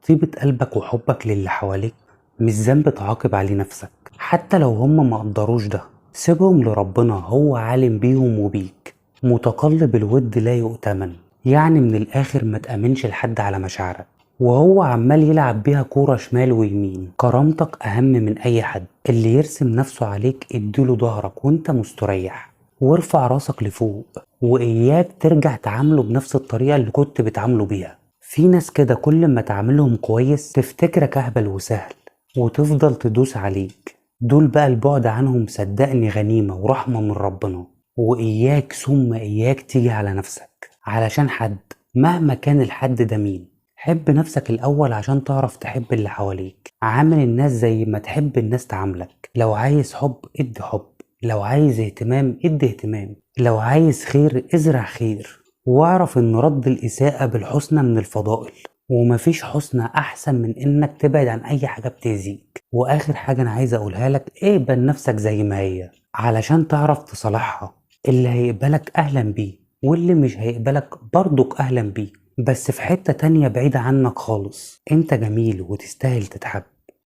طيبة قلبك وحبك للي حواليك مش ذنب تعاقب عليه نفسك، حتى لو هم ما قدروش ده سيبهم لربنا، هو عالم بيهم وبيك. متقلب الود لا يؤتمن، يعني من الآخر ما تأمنش لحد على مشاعرك وهو عمال يلعب بيها كورة شمال ويمين. كرامتك أهم من أي حد، اللي يرسم نفسه عليك اديله ظهرك وانت مستريح، وارفع راسك لفوق، وإياك ترجع تعامله بنفس الطريقة اللي كنت بتعامله بيها. في ناس كده كل ما تعاملهم كويس تفتكرك أهبل وسهل وتفضل تدوس عليك، دول بقى البعد عنهم صدقني غنيمة ورحمة من ربنا. وإياك ثم إياك تيجي على نفسك علشان حد، مهما كان الحد ده مين. حب نفسك الأول عشان تعرف تحب اللي حواليك. عامل الناس زي ما تحب الناس تعاملك. لو عايز حب ادي حب، لو عايز اهتمام ادي اهتمام، لو عايز خير ازرع خير. واعرف ان رد الإساءة بالحسنى من الفضائل، ومفيش حسنى أحسن من إنك تبعد عن أي حاجة بتأذيك. وآخر حاجة أنا عايز أقولها لك، اقبل نفسك زي ما هي علشان تعرف تصالحها. اللي هيقبلك أهلا بيه، واللي مش هيقبلك برضك أهلا بيه، بس في حتة تانية بعيدة عنك خالص. انت جميل وتستاهل تتحب.